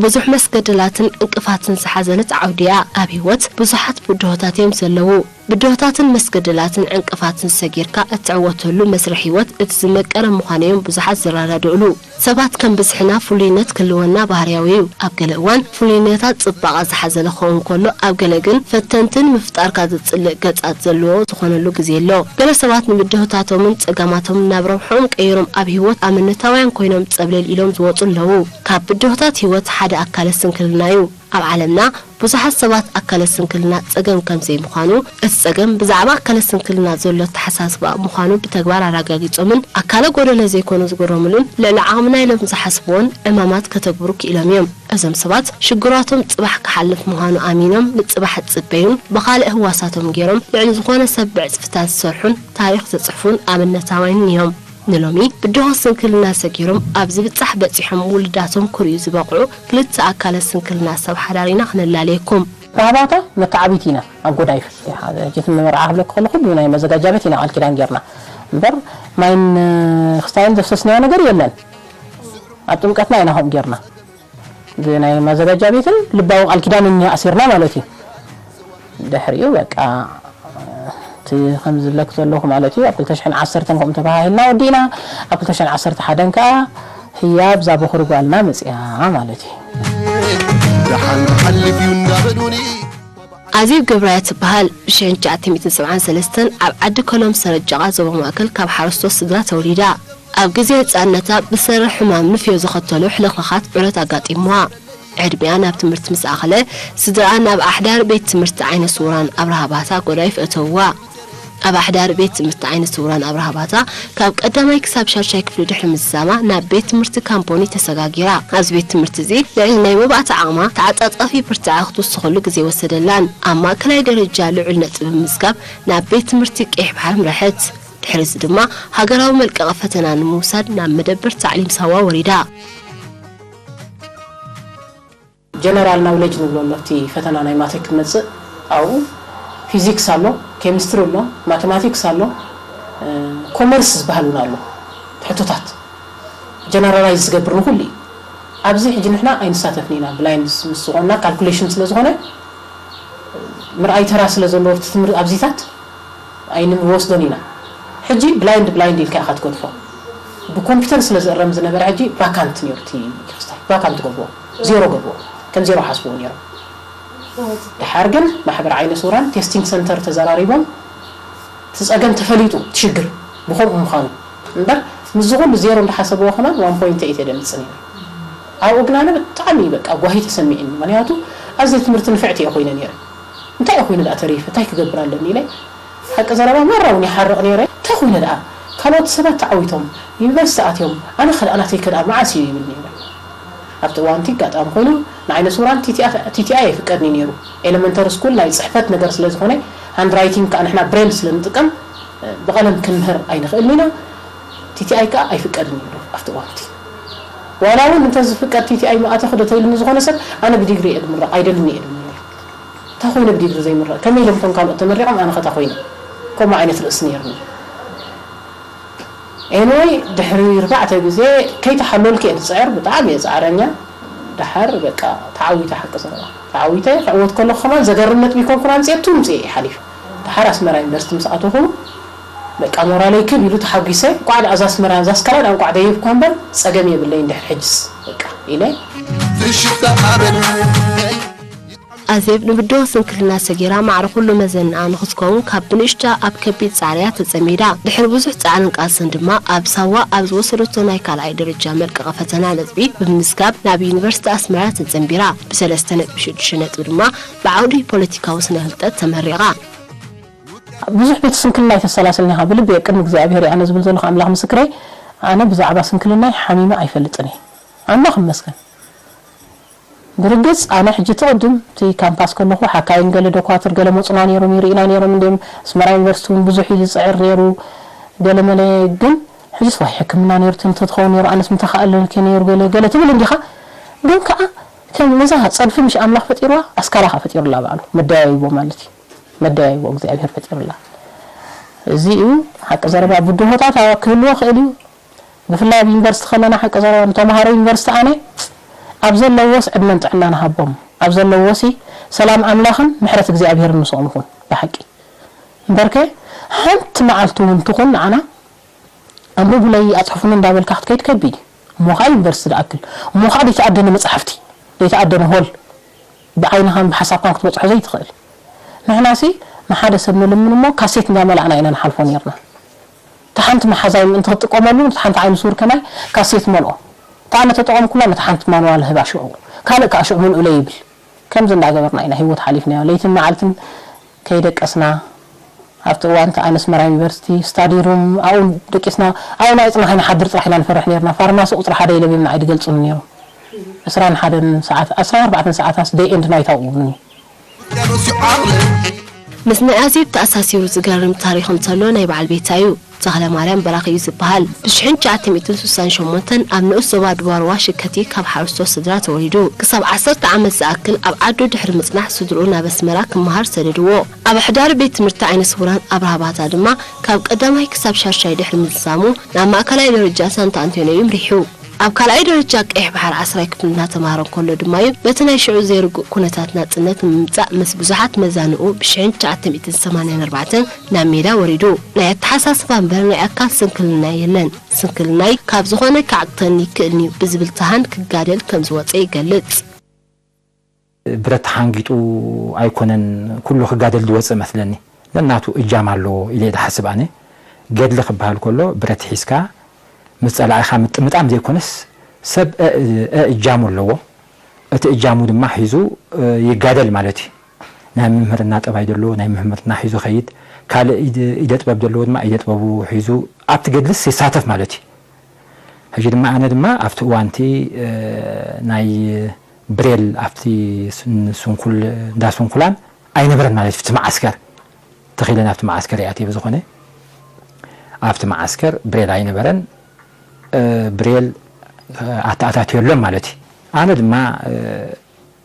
ብዙሕ መስገደላትን ዕንቅፋትን ዝሓዘለት ዓውዲ እያ። ኣብ ህይወት ብዙሓት ብድሆታት እዮም ዘለዉ። ብድሆታትን መስገደላትን ዕንቅፋትን ሰጊርካ እትዕወተሉ መስርሕ ህይወት እቲ ዝመቀረ ምዃኑ እዮም ብዙሓት ዝረዳድእሉ። ሰባት ከም ብዝሕና ፍሉይነት ክህልወና ባህርያዊ እዩ። ኣብ ገለ እዋን ፍሉይነታት ጽባቐ ዝሓዘለ ክኸውን ከሎ፣ ኣብ ገለ ግን ፈተንትን ምፍጣርካ ዘጽልእ ገጻት ዘለዎ ዝኾነሉ ግዜ ኣሎ። ገለ ሰባት ንብድሆታቶምን ጸገማቶምን ናብ ረብሕኦም ቀይሮም ኣብ ህይወት ኣመነታውያን ኮይኖም ጸብለል ኢሎም ዝወጹ ኣለዉ። ካብ ብድሆታት ህይወት ሓደ ኣካለ ስንክልና እዩ። ኣብ ዓለምና ብዙሓት ሰባት ኣካለ ስንክልና ጸገም ከም ዘይምዃኑ፣ እቲ ጸገም ብዛዕባ ኣካለ ስንክልና ዘሎ ኣተሓሳስባ ምዃኑ ብተግባር ኣረጋጊጾምን ኣካለ ጎደሎ ዘይኮኑ ዝግረምሉን ልዕሊ ዓቕምና ኢሎም ዝሓስብዎን ዕማማት ከተግብሩ ክኢሎም እዮም። እዞም ሰባት ሽግሮቶም ጽባሕ ክሓልፍ ምዃኑ ኣሚኖም ንጽባሕ ዝጽበዩን ብኻልእ ህዋሳቶም ገይሮም ልዕሊ ዝኾነ ሰብ ብዕጽፍታት ዝሰርሑን ታሪኽ ዘጽሕፉን ኣብነታውያንን እዮም። ንሎሚ ብድሆ ስንክልና ሰጊሮም ኣብ ዝብጻሕ በጺሖም ውሉዳቶም ክርእዩ ዝበቕዑ ክልተ ኣካለ ስንክልና ሰብ ሓዳር ኢና ክነላለየኩም። ራህባታ መተዓቢት ኢና ኣብ ጎዳይፍ። ሕጂ እቲ መርዓ ክብለኪ ከለኹ ብናይ መዘጋጃ ቤት ኢና ቃል ኪዳን ጌርና እምበር ማይን ክስታይን ዘፍሰስናዮ ነገር የለን። ኣብ ጥምቀትና ኢና ከምኡ ጌርና። ብናይ መዘጋጃ ቤትን ልባዊ ቃል ኪዳንን ኢና ኣሲርና ማለት እዩ። ድሕሪኡ በቃ እቲ ከምዚ ዝብለኪ ዘለኹ ማለት እዩ ኣብ ክልተ ሽሕን ዓሰርተን ከምኡ ተባሃሂልና ወዲእና። ኣብ ክልተ ሽሕን ዓሰርተ ሓደን ከዓ ህያብ እዛ በኹሪ ጓልና መፅያ ማለት እዩ። ደሓን ክሓልፍ እዩ እንዳበሉኒ ኣዜብ ገብራያ ትበሃል። ብሽሕን ትሽዓተ ሚእትን ሰብዓን ሰለስተን ኣብ ዓዲ ከሎም ሰረጃቓ ዞባ ማእከል ካብ ሓረስቶት ስድራ ተወሊዳ። ኣብ ግዜ ህጻንነታ ብሰሪ ሕማም ንፍዮ ዘኸተሎ ሕልኽላኻት ዑረት ኣጋጢምዋ። ዕድሚኣ ናብ ትምህርቲ ምስ ኣኸለ ስድራኣ ናብ ኣሕዳር ቤት ትምህርቲ ዓይነ ስውራን ኣብርሃ ባታ ጎዳይፍ እተውዋ። ኣብ ኣሕዳር ቤት ትምህርቲ ዓይነ ስውራን ኣብርሃ ባታ ካብ ቀዳማይ ክሳብ ሻድሻይ ክፍሊ ድሕሪ ምዝዛማ ናብ ቤት ትምህርቲ ካምፖኒ ተሰጋጊራ። ኣብዚ ቤት ትምህርቲ እዚ ልዕሊ ናይ መባእታ ዓቕማ ተዓጻጻፊ ብርትዐ ክትውስኸሉ ግዜ ኣይወሰደላን። ኣብ ማእከላይ ደረጃ ልዑል ነጥቢ ብምምዝጋብ ናብ ቤት ትምህርቲ ቀይሕ ባሕሪ ኣምረሐት። ድሕሪ እዚ ድማ ሃገራዊ መልቀቒ ፈተና ንምውሳድ ናብ መደበር ታዕሊም ሳዋ ወሪዳ። ጀነራል ናውለጅ ንብሎ ኣሎ እቲ ፈተና ናይ ማትሪክ ክመፅእ ኣብኡ ፊዚክስ ኣሎ፣ ኬሚስትሪ ኣሎ፣ ማተማቲክስ ኣሎ፣ ኮመርስ ዝበሃል እውን ኣሎ። ሕቶታት ጀነራላይዝ ዝገብር ንኩሉ እዩ። ኣብዚ ሕጂ ንሕና ኣይንሳተፍን ኢና ብላይንድ ምስ ዝኾንና ካልኩሌሽን ስለ ዝኾነ ምርኣይ ተራ ስለ ዘለዎ ኣብቲ ትምህርቲ ኣብዚታት ኣይንወስዶን ኢና። ሕጂ ብላይንድ ብላይንድ ኢልካ ኢኻ ትገድፎ። ብኮምፒተር ስለ ዝእረም ዝነበረ ሕጂ ቫካንት ነይሩ እቲ ክስታይ ቫካንት ገብርዎ ዜሮ ገብርዎ ከም ዜሮ ሓስብዎ ነይሮም። ደሓር ግን ማሕበር ዓይነ ስውራን ቴስቲንግ ሰንተር ተዘራሪቦም እቲ ጸገም ተፈሊጡ እቲ ሽግር ብኸምኡ ምዃኑ እምበር ምስዚ ኩሉ ዜሮ እንዳሓሰብዎ ከማን ዋን ፖይንት ኤይት የደምጽ ነይሩ። ኣብኡ ግን ኣነ ብጣዕሚ በቃ ጓሂ ተሰሚዕኒ። ምክንያቱ ኣዝየ ትምህርቲ ንፍዕቲ እየ ኮይነ ነይረ። እንታይ እየ ኮይኑ ደኣ ተሪፈ እንታይ ክገብር ኣለኒ ኢለ ሓቂ ዘረባ ማራ እውን ይሓርቕ ነይረ። እንታይ ኮይነ ደኣ ካልኦት ሰባት ተዓዊቶም ዩኒቨርሲቲ ኣትዮም ኣነ ከ ደኣ ናተይ ከ ደኣ መዓስ እዩ ይብል ነይረ። ኣብቲ እዋንቲ ኣጋጣሚ ኮይኑ ንዓይነ ስውራን ቲቲኣይ ኣይፍቀድኒ ነይሩ። ኤለመንተሪ ስኩል ናይ ፅሕፈት ነገር ስለ ዝኾነ ሃንድ ራይቲንግ ከዓ ንሕና ብሬል ስለ ንጥቀም ብቐለም ክንምህር ኣይንኽእልን ኢና። ቲቲኣይ ከዓ ኣይፍቀድን ነይሩ ኣብቲ እዋንቲ። ዋላ እውን እንተዝፍቀድ ቲቲኣይ ምኣተኺ ዶ ተይሉኒ ዝኾነ ሰብ ኣነ ብዲግሪ እየ ዝምረቕ ኣይደልን እየ ዝብል ነይሩ። እንታይ ኮይነ ብዲግሪ ዘይምረቕ ከመይ ኢሎም እቶም ካልኦት ተመሪቖም ኣነ ኸታ ኮይነ ከምኡ ዓይነት ርእሲ ነይሩኒ። ኤኒወይ ድሕሪ ርባዕተ ግዜ ከይተሓለልኩ እየ ዝፅዕር ብጣዕሚ እየ ፃዕረኛ። ደሓር በቃ ተዓዊተ ሓቂ ዘረባ ተዓዊተ ክዕወት ከለኹ ከማን ዘገርም ነጥቢ ይኮንኩን ኣምፅኤ ቱ ምፅኤ እየ ሓሊፈ። ደሓር ኣስመራ ዩኒቨርሲቲ ምስ ኣተኹ በቃ ሞራለይ ክብ ኢሉ ተሓጒሰ። እንቋዕ ደኣ እዛ ኣስመራ እዛ ኣስከላ ደኣ እንቋዕ ደየብኳ እምበር ጸገም የብለይን ድሕሪ ሕጅስ በቃ ኢለ። ፍሽኽታ ኣበል ኣዜብ ንብድሆ ስንክልና ሰጊራ ማዕረ ኩሉ መዘንኣ ንኽትከውን ካብ ብንእሽታ ኣብ ከቢድ ጻዕሪ እያ ተጸሚዳ። ድሕሪ ብዙሕ ጻዕርን ቃልስን ድማ ኣብ ሳዋ ኣብ ዝወሰደቶ ናይ ካልኣይ ደረጃ መልቀቒ ፈተና ነጥቢ ብምምዝጋብ ናብ ዩኒቨርሲቲ ኣስመራ ተጸንቢራ። ብሰለስተ ነጥቢ ሽዱሽተ ነጥቢ ድማ ብዓውዲ ፖለቲካዊ ስነ ፍልጠት ተመሪቓ። ብዙሕ ቤት ስንክልና ኣይተሰላስልን ኢኻ ብልቢ እየ ቅድሚ እግዚኣብሔር እየ ኣነ ዝብል ዘለኹ ኣምላኽ ምስክረይ ኣነ ብዛዕባ ስንክልናይ ሓሚመ ኣይፈልጥን እየ ኣምላኽ ይመስገን ብርግጽ ኣነ ሕጂ እቲ ቅድም እቲ ካምፓስ ከለኹ ሓካይም ገለ ዶኳትር ገለ መጹና ነይሮም ይርኢና ነይሮም እንድዮም ኣስመራ ዩኒቨርሲቲ እውን ብዙሕ እዩ ዝጽዕር ነይሩ ገለ መለ ግን ሕጂስ ዋይ ሕክምና ነይሩ ትምህርቲ ትኸውን ነይሩ ኣነስ ምተኻእለልኪ ነይሩ ገለ ገለ ትብል እንዲኻ ግን ከኣ ከም ነዛ ጸድፊ ምሽ ኣምላኽ ፈጢርዋ ኣስካላ ከኣ ፈጢሩላ ባዕሉ መደያይቦ ማለት እዩ መደያይቦ እግዚኣብሔር ፈጢሩላ። እዚ እዩ ሓቂ ዘረባ። ብድሆታት ክህልዎ ይኽእል እዩ። ብፍላይ ኣብ ዩኒቨርሲቲ ከለና ሓቂ ዘረባ ንተምሃሮ ዩኒቨርሲቲ ኣነ ኣብ ዘለዎስ ዕድመን ጥዕናን ሃቦም፣ ኣብ ዘለዎሲ ሰላም ኣምላኽን ምሕረት እግዚኣብሄርን ምስኦም ይኹን። ብሓቂ እምበርከ ሓንቲ መዓልቲ እውን ትኹን ንዓና ኣንብቡለይ ኣፅሕፉኒ እንዳበልካ ክትከይድ ከቢድ እዩ። እሞ ከዓ ዩኒቨርሲቲ ዝኣክል፣ እሞ ከዓ ዘይተኣደነ መፅሓፍቲ፣ ዘይተኣደነ ሆል፣ ብዓይንኻን ብሓሳብካን ክትበፅሖ ዘይትኽእል። ንሕናሲ ንሓደ ሰብ ንልምን እሞ ካሴት እንዳመላእና ኢና ንሓልፎ ነርና። እታ ሓንቲ መሓዛይ ምእንቲ ክትጥቀመሉ፣ እታ ሓንቲ ዓይኒ ስውር ከማይ ካሴት መልኦ። እታ ኣነ ተጠቐምኩላ ነታ ሓንቲ ማንዋል ህባ ሽዑ። ካልእ ከዓ ሽዑ ምልኡለይ ይብል። ከምዚ እንዳገበርና ኢና ህይወት ሓሊፍናዮ። ለይትን መዓልትን ከይደቀስና፣ ኣብቲ እዋን እቲ ኣነ ኣስመራ ዩኒቨርሲቲ ስታዲሩም ኣብኡ ደቂስና፣ ኣብኡ ናይ ጽናሕ ኢና ሓድር ጥራሕ ኢና ንፈርሕ ነርና። ፋርማሲ ቁጽሪ ሓደ ኢለ ቤምና ኣይድገልጹኒ ነይሮም። ዕስራን ሓደን ሰዓት፣ ዕስራን ኣርባዕተን ሰዓታት ደይ ኤንድ ናይት ኣብኡ ይብሉኒ። ምስ ናይ ኣዜብ ተኣሳሲሩ ዝገርም ታሪኽ እንተሎ ናይ በዓል ቤታ እዩ። ተኽለ ማርያም በራኺ እዩ ዝበሃል። ብሽሕን ትሽዓተ ሚእትን ስሳን ሸሞንተን ኣብ ንኡስ ዞባ ድባርዋ ሽከቲ ካብ ሓረስቶት ስድራ ተወሊዱ። ክሳብ ዓሰርተ ዓመት ዝኣክል ኣብ ዓዱ ድሕሪ ምጽናሕ ስድርኡ ናብ ኣስመራ ክመሃር ሰደድዎ። ኣብ ሕዳር ቤት ትምህርቲ ዓይነ ስውራን ኣብርሃ ባታ ድማ ካብ ቀዳማይ ክሳብ ሻሻይ ድሕሪ ምዝዛሙ ናብ ማእከላይ ደረጃ ሳንታ ኣንቶንዮ እዩ ምሪሑ። ኣብ ካልኣይ ደረጃ ቀይሕ ባሕሪ ዓስራይ ክፍሊ እናተምሃረ እንከሎ ድማ'ዩ በቲ ናይ ሽዑ ዘይርጉእ ኩነታት ናጽነት ንምምጻእ ምስ ብዙሓት መዛንኡ ብሽሕን ትሽዓተ ሚእትን ሰማንያን ኣርባዕተን ናብ ሜዳ ወሪዱ። ናይ ኣተሓሳስባ እምበር ናይ ኣካል ስንክልና የለን። ስንክልናይ ካብ ዝኾነ ክዓግተኒ ይክእልን'ዩ ብዝብል ተሃን ክጋደል ከም ዝወጸ ይገልጽ። ብረት ተሓንጊጡ ኣይኮነን ኩሉ ክጋደል ዝወፅእ መስለኒ። ነናቱ እጃም ኣለዎ ኢለ እየ ዝሓስብ ኣነ። ገድሊ ክበሃል ከሎ ብረት ሒዝካ ምስ ፀላኢኻ ምጥምጣም ዘይኮነስ ሰብ እ- እ- እጃሙ ኣለዎ። እቲ እጃሙ ድማ ሒዙ እ፣ ይጋደል ማለት እዩ። ናይ ምምህርና ጠባይ ዘለዎ ናይ ምምህርና ሒዙ ኸይድ፣ ካልእ ኢድ- ኢደ ጥበብ ዘለዎ ድማ ኢደ ጥበቡ ሒዙ ኣብቲ ገድልስ ይሳተፍ ማለት እዩ። ሕጂ ድማ ኣነ ድማ ኣብቲ እዋንቲ እ፣ ናይ ብሬል ኣብቲ ስን- ስንኩል እንዳ ስንኩላን ኣይነበረን ማለት እዩ። እቲ መዓስከር ተኺለ ናብቲ መዓስከር ይኣትየ ብዝኾነ ኣብቲ መዓስከር ብሬል ኣይነበረን። እ፣ ብሬል እ፣ ኣተኣታትየሎም ማለት እዩ። ኣነ ድማ እ፣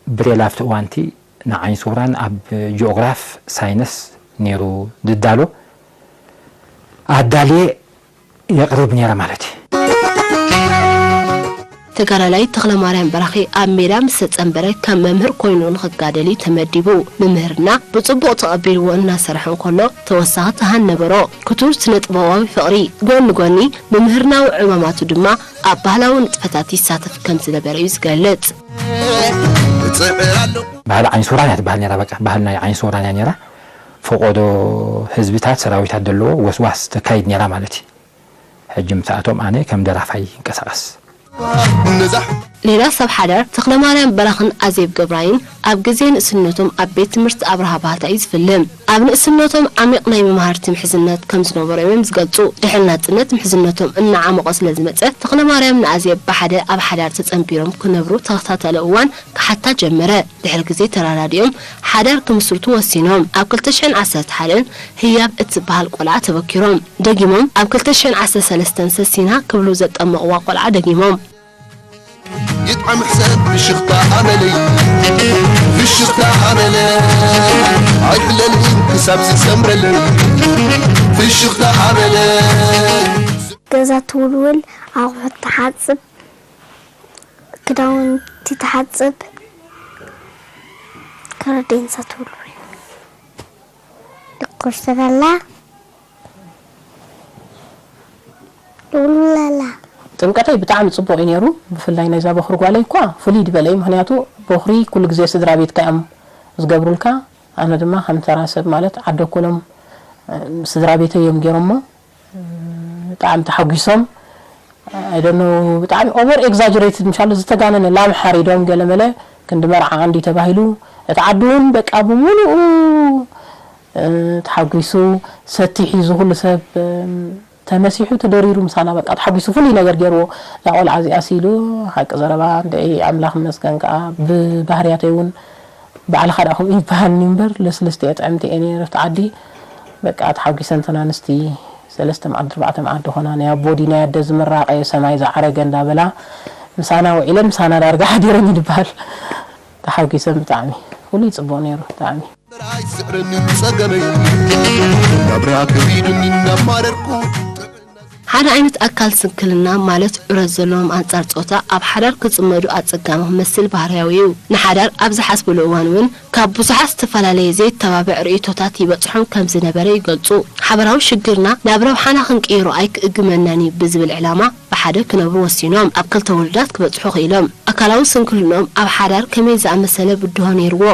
ብሬል ኣብቲ እዋንቲ ንዓይኒ ስውራን ኣብ ጂኦግራፍ ሳይንስ ነይሩ ዝዳሎ ኣዳልየ የቕርብ ነይረ ማለት እዩ። ተጋዳላይ ተኽለማርያም በራኺ ኣብ ሜዳ ምስ ተጸንበረ ከም መምህር ኮይኑ ንኽጋደል እዩ ተመዲቡ። ምምህርና ብጽቡቕ ተቐቢልዎ እናሰርሐ እንከሎ ተወሳኺ ተሃን ነበሮ። ክቱር ስነ ጥበባዊ ፍቕሪ ጎኒ ጎኒ ምምህርናዊ ዕማማቱ ድማ ኣብ ባህላዊ ንጥፈታት ይሳተፍ ከም ዝነበረ እዩ ዝገልጽ። ባህሊ ዓይኒ ሱራን እያ ትበሃል ነራ። በቃ ባህልና ዓይኒ ሱራን እያ ነራ። ፈቆዶ ህዝብታት ሰራዊታት ዘለዎ ወስዋስ ተካይድ ነራ ማለት እዩ። ሕጂ ምሳኣቶም ኣነ ከም ደራፋይ ይንቀሳቐስ። ሌላ ሰብ ሓዳር ተኽለማርያም በራኽን ኣዜብ ገብራይን ኣብ ግዜ ንእስነቶም ኣብ ቤት ትምህርቲ ኣብርሃ ባህታ እዩ ዝፍልም። ኣብ ንእስነቶም ዓሚቕ ናይ መምሃርቲ ምሕዝነት ከም ዝነበሮም እዮም ዝገልጹ። ድሕሪ ናጽነት ምሕዝነቶም እናዓመቖ ስለ ዝመጸ ተኽለማርያም ንኣዜብ ብሓደ ኣብ ሓዳር ተጸንቢሮም ክነብሩ ተኸታታሊ እዋን ክሓታ ጀመረ። ድሕሪ ግዜ ተራዳዲኦም ሓዳር ክምስርቱ ወሲኖም። ኣብ ክልተ ሽሕን ዓሰርተ ሓደን ህያብ እትበሃል ቆልዓ ተበኪሮም። ደጊሞም ኣብ ክልተ ሽሕን ዓሰርተ ሰለስተን ሰሲና ክብሉ ዘጠመቕዋ ቆልዓ ደጊሞም። ይጥዓም ሕሰብ ፍሽኽታ ኣመለይ ፍሽኽታ ኣመለይ ኣይሕለልን ክሳብ ዝሰምረለይ ፍሽኽታ ኣመለይ ገዛ ትውልውል፣ ኣቑሑት ትሓጽብ፣ ክዳውንቲ ትሓጽብ፣ ከረዴንሳ ትውልውል። ድቁስ ትበላ ትውልውል ኣላ። ጥምቀተይ ብጣዕሚ ጽቡቕ እዩ ነይሩ። ብፍላይ ናይዛ በኹሪ ጓለይ እኳ ፍልይ ዝበለ እዩ። ምኽንያቱ በኹሪ ኩሉ ግዜ ስድራ ቤትካ እዮም ዝገብሩልካ። ኣነ ድማ ከም ተራ ሰብ ማለት ዓደ ኮሎም ስድራ ቤተይ እዮም ገይሮሞ። ብጣዕሚ ተሓጒሶም። I don't know፣ ብጣዕሚ ኦቨር ኤግዛጀሬትድ ምሻሉ ዝተጋነነ ላም ሓሪዶም ገለመለ ክንዲ መርዓ እንዲ ተባሂሉ እቲ ዓዲ እውን በቃ ብምሉኡ እ፣ ተሓጒሱ ሰቲ ሒዙ ኩሉ ሰብ እ፣ ተመሲሑ ተደሪሩ ምሳና በቃ ተሓጒሱ ፍሉይ ነገር ገይርዎ እዛ ቆልዓ እዚኣ ሲሉ ሓቂ ዘረባ እንድዒ ኣምላኽ ይመስገን ከዓ ብባህርያተይ እውን ባዕልኻ ደኣ ከምኡ ይበሃልኒ እምበር ለስለስቲ እየ ጥዕምቲ እየ ነይረ ኣብቲ ዓዲ በቃ ተሓጒሰን እተን ኣንስቲ ሰለስተ መዓልቲ ኣርባዕተ መዓልቲ ኾና ናይ ኣቦ ድዩ ናይ ኣደ ዝምራቐ ሰማይ ዝዓረገ እንዳበላ ምሳና ውዒለን ምሳና ዳርጋ ሓዲረን እዩ ዝበሃል ተሓጒሰን ብጣዕሚ ፍሉይ ፅቡቕ ነይሩ ብጣዕሚ ኣይስዕረኒ ጸገመይ ናብራ ከቢዱኒ እናማረርኩ ሓደ ዓይነት ኣካል ስንክልና ማለት ዑረት ዘለዎም ኣንጻር ጾታ ኣብ ሓዳር ክጽመዱ ኣጸጋሚ ክመስል ባህርያዊ እዩ። ንሓዳር ኣብ ዝሓስብሉ እዋን እውን ካብ ብዙሓት ዝተፈላለየ ዘይተባብዕ ርእይቶታት ይበጽሖም ከም ዝነበረ ይገልጹ። ሓበራዊ ሽግርና ናብ ረብሓና ክንቅይሮ ኣይክእግመናን እዩ ብዝብል ዕላማ ብሓደ ክነብሩ ወሲኖም ኣብ ክልተ ውሉዳት ክበጽሑ ክኢሎም። ኣካላዊ ስንክልንኦም ኣብ ሓዳር ከመይ ዝኣመሰለ ብድሆ ነይርዎ?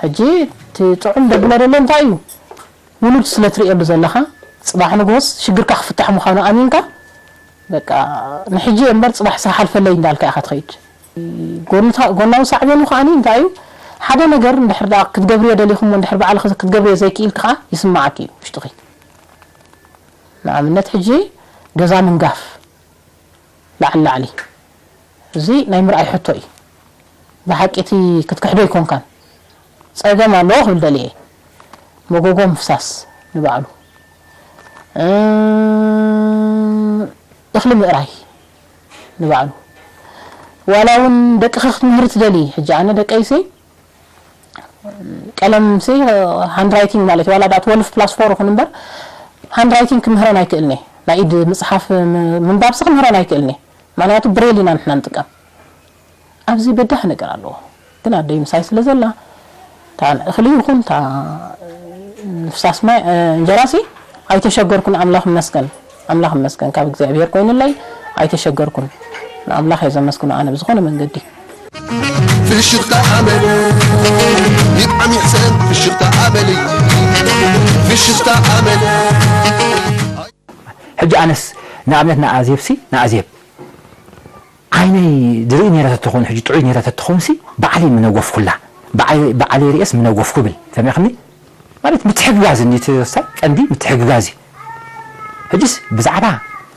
ሕጂ እቲ ጥዑም ደብሎ ደሎ እንታይ እዩ? ውሉድ ስለ ትርእየሉ ዘለኻ ጽባሕ ንግሆስ ሽግርካ ክፍታሕ ምዃኑ ኣሚንካ በቃ ንሕጂ እምበር ጽባሕ ስራሕ ኣልፈለይ እንዳልካ ኢኻ ትኸይድ። ጎንታ- ጎናዊ ሳዕቤኑ ከዓኒ እንታይ እዩ? ሓደ ነገር እንድሕር ደኣ ክትገብርዮ ደሊኹሞ እንድሕር ባዕልኺ ክትገብርዮ ዘይክኢልኪ ከኣ ይስምዓኪ እዩ ውሽጥኺ። ንኣብነት ሕጂ ገዛ ምንጋፍ ላዕሊ ላዕሊ እዚ ናይ ምርኣይ ሕቶ እዩ። ብሓቂ እቲ ክትክሕዶ ኣይኮንካን። ጸገም ኣለዎ ክብል ደልየ እየ። መጎጎ ምፍሳስ ንባዕሉ እ እኽሊ ምእራይ ንባዕሉ ዋላ እውን ደቅኺ ክትምህሪ ትደሊ ሕጂ ኣነ ደቀይሲ ቀለም ሲ ሃንድ ራይቲንግ ማለት ዋላ ዳ ትወልፍ ፕላስ ፎር ይኹን እምበር ሃንድ ራይቲንግ ክምህረን ኣይክእልኒ ናይ ኢድ ምፅሓፍ ምንባብ ሲ ክምህረን ኣይክእልኒ ምክንያቱ ብሬል ኢና ንሕና ንጥቀም ኣብዚ በዳህ ነገር ኣለዎ ግን ኣደይ ምሳይ ስለ ዘላ እታ እኽሊ ይኹን እታ ፍሳስ ማይ እንጀራ ሲ ኣይተሸገርኩን ኣምላኽ ይመስገን ኣምላኽ ይመስገን ካብ እግዚኣብሔር ኮይኑለይ ኣይተሸገርኩን ንኣምላኽ እየ ዘመስግኖ ኣነ ብዝኾነ መንገዲ ፍሽኽታ ኣመለይ ይጥዓም ይሕሰን ፍሽኽታ ኣመለይ ፍሽኽታ ኣመለይ ሕጂ ኣነስ ንኣብነት ንኣዜብ ሲ ንኣዜብ ዓይነይ ድርኢ ነይረ ተትኾን ሕጂ ጥዑይ ነይረ ተትኾን ሲ ባዕለይ ምነጎፍኩላ ባዕለይ ርእየስ ምነጎፍኩ ብል ሰሚዕኽኒ ማለት ምትሕግጋዝ እንዲ እቲ ወሳኝ ቀንዲ ምትሕግጋዝ እዩ ሕጂስ ብዛዕባ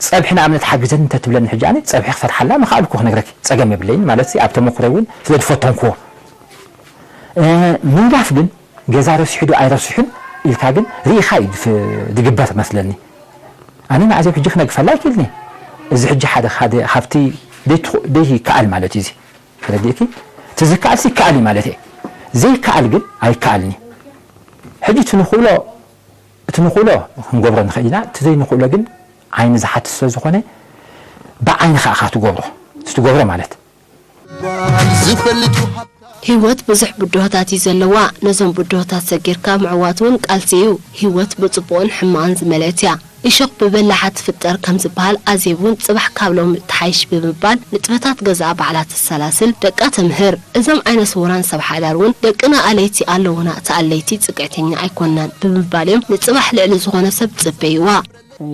ጸብሒ ንኣብነት ሓግዘኒ እንተትብለኒ ሕጂ ኣነ ጸብሒ ክሰርሓላ ምኽኣልኩ ክነግረኪ ጸገም የብለይን ማለት ሲ ኣብ ተመኩረይ እውን ስለ ዝፈተንኩዎ ምንጋፍ ግን ገዛ ረሲሑ ዶ ኣይረሲሑን ኢልካ ግን ርኢኻ እዩ ዝግበር መስለኒ ኣነ ንኣዜብ ሕጂ ክነግፈላ ኣይክእልኒ እዚ ሕጂ ሓደ ሓደ ካብቲ ደይከኣል ማለት እዩ እዚ ተረዲእኪ እቲ ዝከኣል ሲ ይከኣል እዩ ማለት እየ ዘይከኣል ግን ኣይከኣልን እዩ ሕጂ እቲ ንኽእሎ እቲ ንኽእሎ ክንገብሮ ንኽእል ኢና እቲ ዘይንኽእሎ ግን ዓይኒ ዝሓትት ስለ ዝኾነ ብዓይኒ ከዓ ኢኻ ትገብሮ እቲ ትገብሮ ማለት ዝፈልጥ ህይወት ብዙሕ ብድሆታት እዩ ዘለዋ። ነዞም ብድሆታት ሰጊርካ ምዕዋት እውን ቃልሲ እዩ። ህይወት ብፅቡቕን ሕማቕን ዝመልአት እያ። እሾኽ ብበላሓ ትፍጠር ከምዝበሃል ኣዜብ እውን ፅባሕ ካብ ሎሚ ትሓይሽ ብምባል ንጥፈታት ገዝኣ ባዕላ ተሰላስል፣ ደቃ ተምህር። እዞም ዓይነ ስውራን ሰብ ሓዳር እውን ደቅና ኣለይቲ ኣለዉና፣ ተኣለይቲ ፅግዕተኛ ኣይኮንናን ብምባል እዮም ንፅባሕ ልዕሊ ዝኾነ ሰብ ዝፅበይዋ።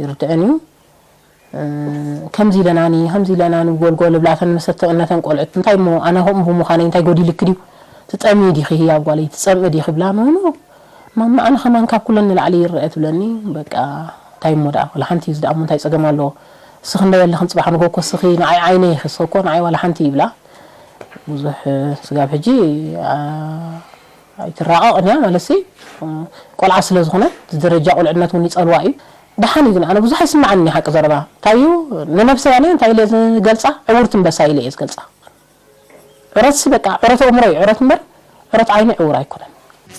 ይርድአን እዩ ከምዚ ኢለናኒ ከምዚ ኢለናኒ ጎልጎል እብላተን መሰተቅነተን ቆልዑት እንታይ እሞ ኣነ ከምኡ ብምዃነይ እንታይ ጎዲልኪ ድዩ ትጠምዪ ዲኺ ህያብ ጓለይ ትጸምኢ ዲኺ ብላ ኖ ኖ ማማ ኣነ ከማን ካብ ኩለን ንላዕሊ ይረአ ትብለኒ በቃ እንታይ እሞ ደኣ ወላ ሓንቲ እዚ ደኣ እሞ እንታይ ጸገም ኣለዎ እስኺ እንዶ የለኽን ጽባሕ ንጎኮ እስኺ ንዓይ ዓይነይ ኢኺ እስኺ እኮ ንዓይ ዋላ ሓንቲ ይብላ ብዙሕ ስጋብ ሕጂ ኣይትራቐቕን እያ ማለት ሲ ቆልዓ ስለ ዝኾነት እዚ ደረጃ ቁልዕነት እውን ይጸልዋ እዩ ደሓን እዩ ግን ኣነ ብዙሕ ኣይስምዓንን እዩ ሓቂ ዘረባ እንታይ እዩ ንነብሰይ ኣነ እንታይ ኢለ ዝገልጻ ዕውርቲ እምበሳ ኢለ እየ ዝገልጻ ዕረትሲ በቃ ዕረት ኣእምሮ እዩ ዕረት እምበር ዕረት ዓይኒ ዕውር ኣይኮነን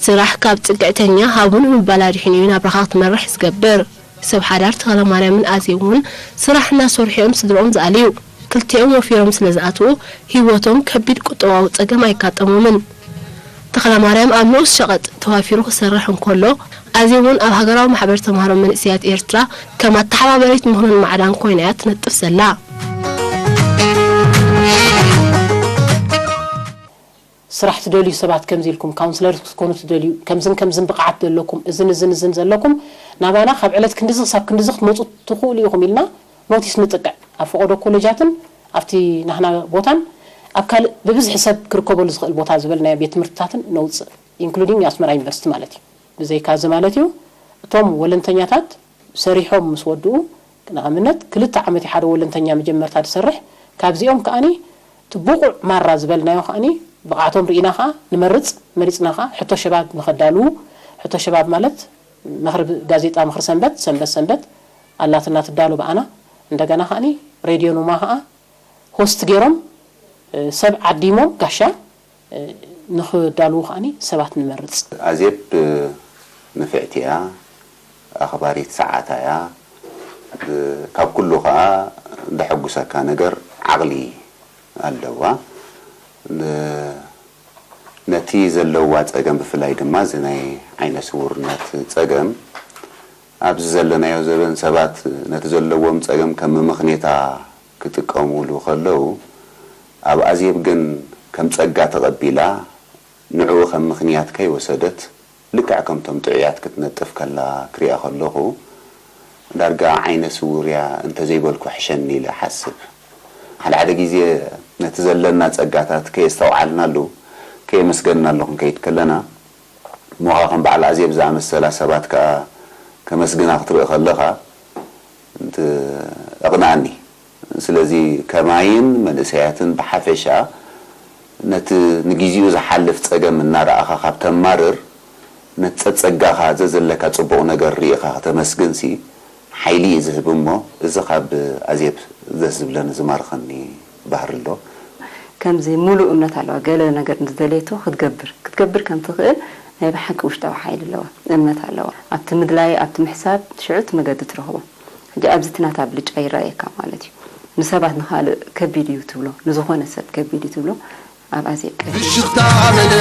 ስራሕ ካብ ፅግዕተኛ ሃቡን ምባል ኣድሒኑ እዩ ናብራኻ ክትመርሕ ዝገብር። ሰብ ሓዳር ተኽለማርያምን ኣዜብን እውን ስራሕ እናሰርሑ እዮም ስድርኦም ዝኣልዩ። ክልቲኦም ወፊሮም ስለ ዝኣትዉ ህይወቶም ከቢድ ቁጠባዊ ፀገም ኣየጋጠሞምን። ተኽለማርያም ኣብ ንኡስ ሸቐጥ ተዋፊሩ ክሰርሕ እንከሎ፣ ኣዜብ እውን ኣብ ሃገራዊ ማሕበር ተምሃሮ መንእሰያት ኤርትራ ከም ኣተሓባበሪት ምኽርን ማዕዳን ኮይና እያ ትነጥፍ ዘላ። ስራሕ ትደልዩ ሰባት ከምዚ ኢልኩም ካውንስለር ክትኮኑ ትደልዩ ከምዝን ከምዝን ብቕዓት ዘለኩም እዝን እዝን እዝን ዘለኩም ናባና ካብ ዕለት ክንድዚ ክሳብ ክንድዚ ክትመፁ ትኽእሉ ኢኹም ኢልና ኖቲስ ንጥቅዕ ኣብ ፈቐዶ ኮሌጃትን ኣብቲ ናህና ቦታን ኣብ ካልእ ብብዝሒ ሰብ ክርከበሉ ዝኽእል ቦታ ዝበልናዮ ቤት ትምህርትታትን ነውፅእ including ኣስመራ ዩኒቨርሲቲ ማለት እዩ ብዘይካ እዚ ማለት እዩ እቶም ወለንተኛታት ሰሪሖም ምስ ወድኡ ንኣብነት ክልተ ዓመት ሓደ ወለንተኛ መጀመርታ ዝሰርሕ ካብዚኦም ከኣኒ እቲ ብቑዕ ማራ ዝበልናዮ ከኣኒ ብቕዓቶም ርኢና ከኣ ንመርጽ መሪጽና ከኣ ሕቶ ሸባብ ንኸዳልዉ ሕቶ ሸባብ ማለት መኽርብ ጋዜጣ ምኽሪ ሰንበት ሰንበት ሰንበት ኣላትና ትዳሎ ብኣና እንደገና ከኣኒ ሬድዮ ኑማ ከኣ ሆስት ገይሮም ሰብ ዓዲሞም ጋሻ ንኽዳልዉ ከኣኒ ሰባት ንመርጽ። ኣዜብ ንፍዕቲ እያ፣ ኣኽባሪት ሰዓታ እያ። ብ-፣ ካብ ኩሉ ኸኣ ዘሐጉሰካ ነገር ዓቕሊ ኣለዋ። ን-፣ ነቲ ዘለዋ ጸገም፣ ብፍላይ ድማ እዚ ናይ ዓይነ ስውርነት ጸገም፣ ኣብዚ ዘለናዮ ዘበን ሰባት ነቲ ዘለዎም ጸገም ከም መመኽኔታ ክጥቀሙሉ ከለዉ፣ ኣብ ኣዜብ ግን ከም ጸጋ ተቐቢላ፣ ንዕኡ ከም ምኽንያት ከይወሰደት፣ ልክዕ ከምቶም ጥዑያት ክትነጥፍ ከላ ክሪኣ ከለኹ፣ ዳርጋ ዓይነ ስውር እያ እንተዘይበልኩ ሕሸኒ ኢለ እሓስብ። ሓደ ሓደ ግዜ ነቲ ዘለና ጸጋታት ከየስተውዓልናሉ፣ ከየመስገንናሉ ክንከይድ ከለና፣ እሞ ኸዓ ከም በዓል ኣዜብ ዝኣመሰላ ሰባት ከኣ ከመስግና ክትርኢ ከለኻ፣ እንት-፣ ኣቕንኣኒ። ስለዚ ከማይን መንእሰያትን ብሓፈሻ ነቲ ንግዜኡ ዝሓልፍ ጸገም እናረኣኻ ካብ ተማርር፣ ነቲ ጸጸጋኻ ዘዘለካ ጽቡቕ ነገር ርኢኻ ከተመስግንሲ ሓይሊ እዩ ዝህብ እሞ፣ እዚ ካብ ኣዜብ ደስ ዝብለኒ ዝማርኸኒ ባህሪ ኣሎ። ከምዚ ሙሉእ እምነት ኣለዋ። ገለ ነገር እንተደልየቶ ክትገብር፣ ክትገብር ከም ትኽእል ናይ ብሓቂ ውሽጣዊ ሓይሊ ኣለዋ። እምነት ኣለዋ። ኣብቲ ምድላይ፣ ኣብቲ ምሕሳብ፣ ሽዑ እቲ መገዲ ትረኽቦ። ሕጂ ኣብዚ እቲ ናታ ብልጫ ይረኣየካ ማለት እዩ። ንሰባት ንኻልእ ከቢድ እዩ ትብሎ፣ ንዝኾነ ሰብ ከቢድ እዩ ትብሎ፣ ኣብ ኣዜብ ቀሊል እዩ። ፍሽኽታ መለ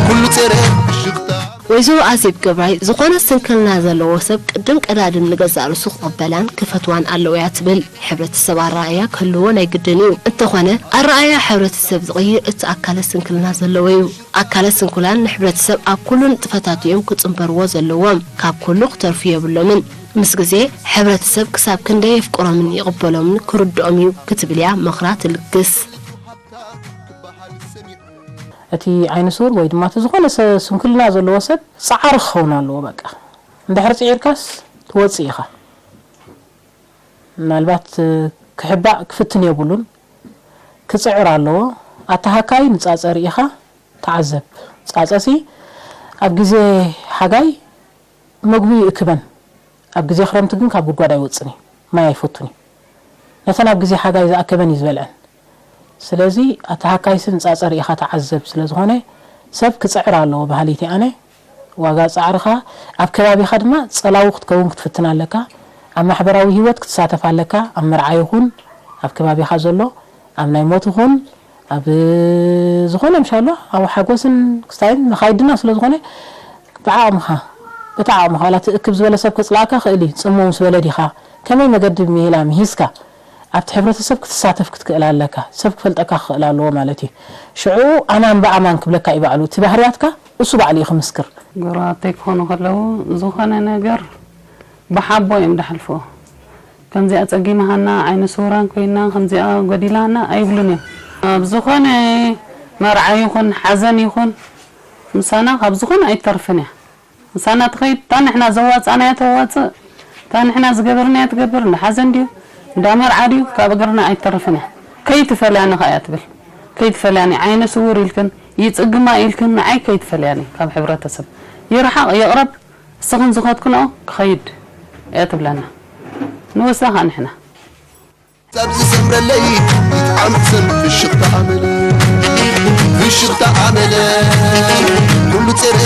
ኩሉ ጸረ ፍሽኽታ። ወይዘሮ ኣዜብ ገብራይ፣ ዝኾነ ስንክልና ዘለዎ ሰብ ቅድም ቀዳድም ንገዛእ ርእሱ ክቕበላን ክፈትዋን ኣለዎ እያ ትብል። ሕብረተሰብ ኣረኣእያ ክህልዎ ናይ ግድን እዩ። እንተኾነ፣ ኣረኣእያ ሕብረተሰብ ዝቕይር እቲ ኣካለ ስንክልና ዘለዎ እዩ። ኣካለ ስንኩላን ንሕብረተሰብ ኣብ ኩሉ ንጥፈታት እዮም ክጽንበርዎ ዘለዎም። ካብ ኩሉ ክተርፉ የብሎምን። ምስ ግዜ ሕብረተሰብ ክሳብ ክንደይ የፍቅሮምን ይቕበሎምን ክርድኦም እዩ ክትብል እያ ምኽራ ትልግስ። እቲ ዓይነ ስውር ወይ ድማ እቲ ዝኾነ ሰ-፣ ስንኩልና ዘለዎ ሰብ ጻዕሪ ክኸውን ኣለዎ። በቃ እንድሕር ጽዒርካስ ትወጽእ ኢኻ። ምናልባት ክሕባእ ክፍትን የብሉን። ክጽዕር ኣለዎ። ኣተሃካይ ንጻጸ ርኢኻ ተዓዘብ። ጻጸሲ ኣብ ግዜ ሓጋይ መግቢ ይእክበን፣ ኣብ ግዜ ክረምቲ ግን ካብ ጉድጓድ ኣይወጽን እዩ፣ ማይ ኣይፈቱን እዩ። ነተን ኣብ ግዜ ሓጋይ ዝኣከበን እዩ ዝበልዐን። ስለዚ ኣተሃካይሲ ንጻጸ ርኢኻ ተዓዘብ ስለ ዝኾነ ሰብ ክጽዕር ኣለዎ በሃሊት እየ ኣነ። ዋጋ ጻዕርኻ ኣብ ከባቢኻ ድማ ጸላዊ ክትከውን ክትፍትን ኣለካ። ኣብ ማሕበራዊ ህይወት ክትሳተፍ ኣለካ። ኣብ መርዓ ይኹን ኣብ ከባቢኻ ዘሎ፣ ኣብ ናይ ሞት ይኹን ኣብ ዝኾነ ምሻሎ ኣብ ሓጎስን ክስታይን መኻይድና ስለ ዝኾነ ብዓቕምኻ፣ በቲ ዓቕምኻ ዋላ እቲ እክብ ዝበለ ሰብ ክጽልኣካ ክእል እዩ። ጽምው ምስ በለ ዲኻ ከመይ መገዲ ሜላ ምሂዝካ ኣብቲ ሕብረተሰብ ክትሳተፍ ክትክእል ኣለካ። ሰብ ክፈልጠካ ክኽእል ኣለዎ ማለት እዩ። ሽዑ ኣማን ብኣማን ክብለካ እዩ ባዕሉ። እቲ ባህርያትካ እሱ ባዕሉ እዩ ክምስክር። ጎረባብተይ ክኾኑ ከለዉ ዝኾነ ነገር ብሓቦ እዮም ዝሓልፍዎ። ከምዚኣ ጸጊማሃና፣ ዓይነ ስውራን ኮይና፣ ከምዚኣ ጎዲላና ኣይብሉን እዮም። ኣብ ዝኾነ መርዓ ይኹን ሓዘን ይኹን ምሳና ካብ ዝኾነ ኣይትተርፍን እያ። ምሳና ትኸይድ፣ እታ ንሕና ዘዋጻእናያ ተዋጽእ፣ እታ ንሕና ዝገበርናያ ትገብር፣ እንዳ ሓዘን ድዩ እንዳ መርዓ ድዩ ካብ እግርና ኣይትተርፍን እያ። ከይትፈልያኒ ከኣ እያ ትብል። ከይትፈልያኒ ዓይነ ስውር ኢልክን ይጽግማ ኢልክን ንዓይ ከይትፈልያኒ ካብ ሕብረተሰብ ይርሓቕ ይቕረብ እስኽን ዝኸድክንኦ ክኸይድ እያ ትብለና። ንወስዳ ከኣ ንሕና። ዛብ ዝሰምረለይ ይጥዓም ሕሰም ፍሽኽታ ኣመል ፍሽኽታ ኣመል ኩሉ ጸረ